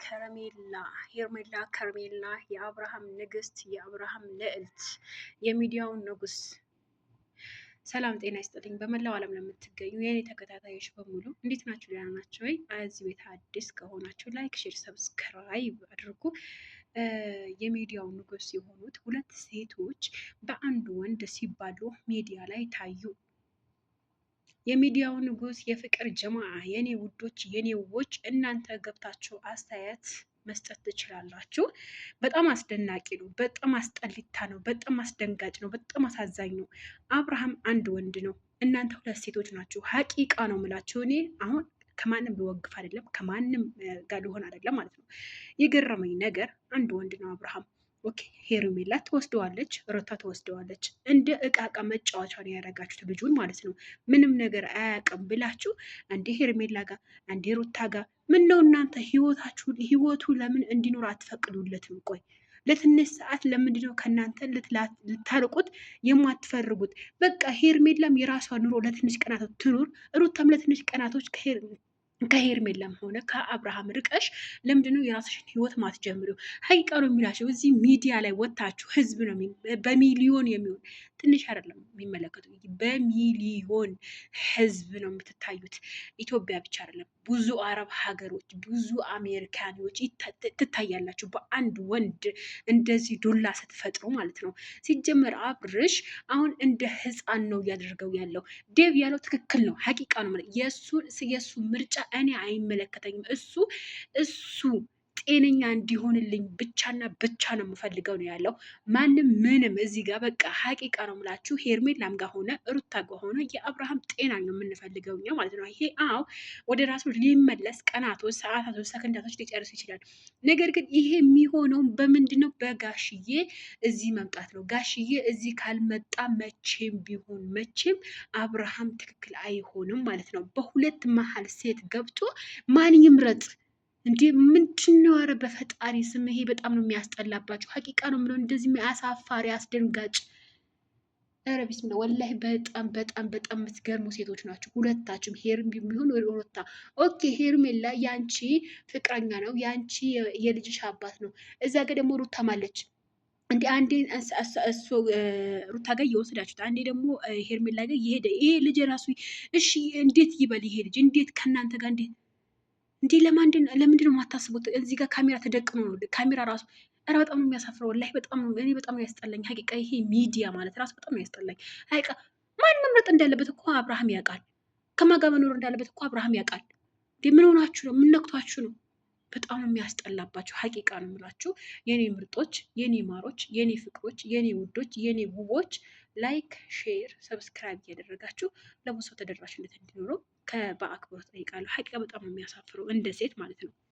ከረሜላ፣ ሄርሜላ ከረሜላ፣ የአብርሃም ንግስት፣ የአብርሃም ልዕልት፣ የሚዲያው ንጉስ። ሰላም ጤና ይስጥልኝ። በመላው ዓለም ለምትገኙ የእኔ ተከታታዮች በሙሉ እንዴት ናችሁ? ደህና ናችሁ ወይ? እዚህ ቤት አዲስ ከሆናችሁ like፣ share፣ subscribe አድርጉ። የሚዲያው ንጉስ የሆኑት ሁለት ሴቶች በአንድ ወንድ ሲባሉ ሚዲያ ላይ ታዩ። የሚዲያው ንጉስ፣ የፍቅር ጀማዓ፣ የኔ ውዶች፣ የኔ ውቦች፣ እናንተ ገብታችሁ አስተያየት መስጠት ትችላላችሁ። በጣም አስደናቂ ነው። በጣም አስጠሊታ ነው። በጣም አስደንጋጭ ነው። በጣም አሳዛኝ ነው። አብርሃም አንድ ወንድ ነው። እናንተ ሁለት ሴቶች ናችሁ። ሀቂቃ ነው የምላችሁ። እኔ አሁን ከማንም ልወግፍ አይደለም፣ ከማንም ጋር ልሆን አይደለም ማለት ነው። የገረመኝ ነገር አንድ ወንድ ነው አብርሃም። Okay፣ ሄርሜላ ትወስደዋለች፣ ሩታ ትወስደዋለች። እንደ እቃ እቃ መጫወቻ ነው ያደረጋችሁት ልጁን ማለት ነው። ምንም ነገር አያውቅም ብላችሁ አንዴ ሄርሜላ ጋር አንዴ ሩታ ጋር፣ ምን ነው እናንተ ህይወታችሁ ህይወቱ ለምን እንዲኖር አትፈቅዱለትም? ቆይ ለትንሽ ሰዓት ለምንድነው ከእናንተ ልታርቁት የማትፈልጉት? በቃ ሄርሜላም የራሷ ኑሮ ለትንሽ ቀናቶች ትኑር፣ ሩታም ለትንሽ ቀናቶች ከሄርሜላም ሆነ ከአብርሃም ርቀሽ ለምንድነው የራስሽን ህይወት ማትጀምሪው? ሀቂቃ ነው የሚላቸው። እዚህ ሚዲያ ላይ ወጥታችሁ ህዝብ ነው በሚሊዮን የሚሆን፣ ትንሽ አይደለም የሚመለከቱ፣ በሚሊዮን ህዝብ ነው የምትታዩት። ኢትዮጵያ ብቻ አይደለም፣ ብዙ አረብ ሀገሮች፣ ብዙ አሜሪካኖች ትታያላችሁ። በአንድ ወንድ እንደዚህ ዱላ ስትፈጥሩ ማለት ነው። ሲጀመር አብርሽ አሁን እንደ ህፃን ነው እያደረገው ያለው። ዴቭ ያለው ትክክል ነው፣ ሀቂቃ ነው። የእሱ ምርጫ እኔ አይመለከተኝም። እሱ ጤነኛ እንዲሆንልኝ ብቻና ብቻ ነው የምፈልገው ነው ያለው። ማንም ምንም እዚህ ጋር በቃ ሀቂቃ ነው የምላችሁ። ሄርሜላም ጋር ሆነ ሩታ ጋር ሆነ የአብርሃም ጤና ነው የምንፈልገው እኛ ማለት ነው። ይሄ አዎ ወደ ራሱ ሊመለስ ቀናቶች፣ ሰዓታቶች፣ ሰከንዳቶች ሊጨርስ ይችላል። ነገር ግን ይሄ የሚሆነው በምንድን ነው? በጋሽዬ እዚህ መምጣት ነው። ጋሽዬ እዚህ ካልመጣ መቼም ቢሆን መቼም አብርሃም ትክክል አይሆንም ማለት ነው። በሁለት መሀል ሴት ገብቶ ማን ይምረጥ? እንዴ ምንድን ነው? ኧረ በፈጣሪ ስም ይሄ በጣም ነው የሚያስጠላባቸው። ሀቂቃ ነው የምለው፣ እንደዚህ አሳፋሪ አስደንጋጭ። ኧረ ቢስሚላ ወላሂ በጣም በጣም በጣም የምትገርሙ ሴቶች ናቸው ሁለታችሁም፣ ሄርም ቢሆን ሩታ። Okay፣ ሄርሜላ ያንቺ ፍቅረኛ ነው፣ ያንቺ የልጅሽ አባት ነው። እዛ ጋ ደግሞ ሩታም አለች። እንዴ አንዴ እሱ ሩታ ጋር እየወሰዳችሁት፣ አንዴ ደግሞ ሄርሜላ ጋር እየሄደ ይሄ ልጅ ራሱ እሺ እንዴት ይበል? ይሄ ልጅ እንዴት ከእናንተ ጋር እንዴት እንዴ ለምንድን ነው የማታስቡት? እዚህ ጋር ካሜራ ተደቅኖ ነው ካሜራ ራሱ። ኧረ በጣም ነው የሚያሳፍረው። ወላሂ በጣም ነው፣ እኔ በጣም ነው ያስጠላኝ። ሀቂቃ ይሄ ሚዲያ ማለት ራሱ በጣም ነው ያስጠላኝ። ሀቂቃ ማን መምረጥ እንዳለበት እኮ አብርሃም ያውቃል። ከማን ጋር መኖር እንዳለበት እኮ አብርሃም ያውቃል። እንዴ ምን ሆናችሁ ነው? ምን ነክቷችሁ ነው? በጣም ነው የሚያስጠላባችሁ። ሀቂቃ ነው የምላችሁ የኔ ምርጦች፣ የኔ ማሮች፣ የኔ ፍቅሮች፣ የኔ ውዶች፣ የኔ ውቦች፣ like፣ share፣ subscribe እያደረጋችሁ ለብዙ ሰው ተደራሽነት እንዲኖረው በአክብሮት ጠይቃለሁ። ሀቂቃ በጣም ነው የሚያሳፍረው እንደ ሴት ማለት ነው።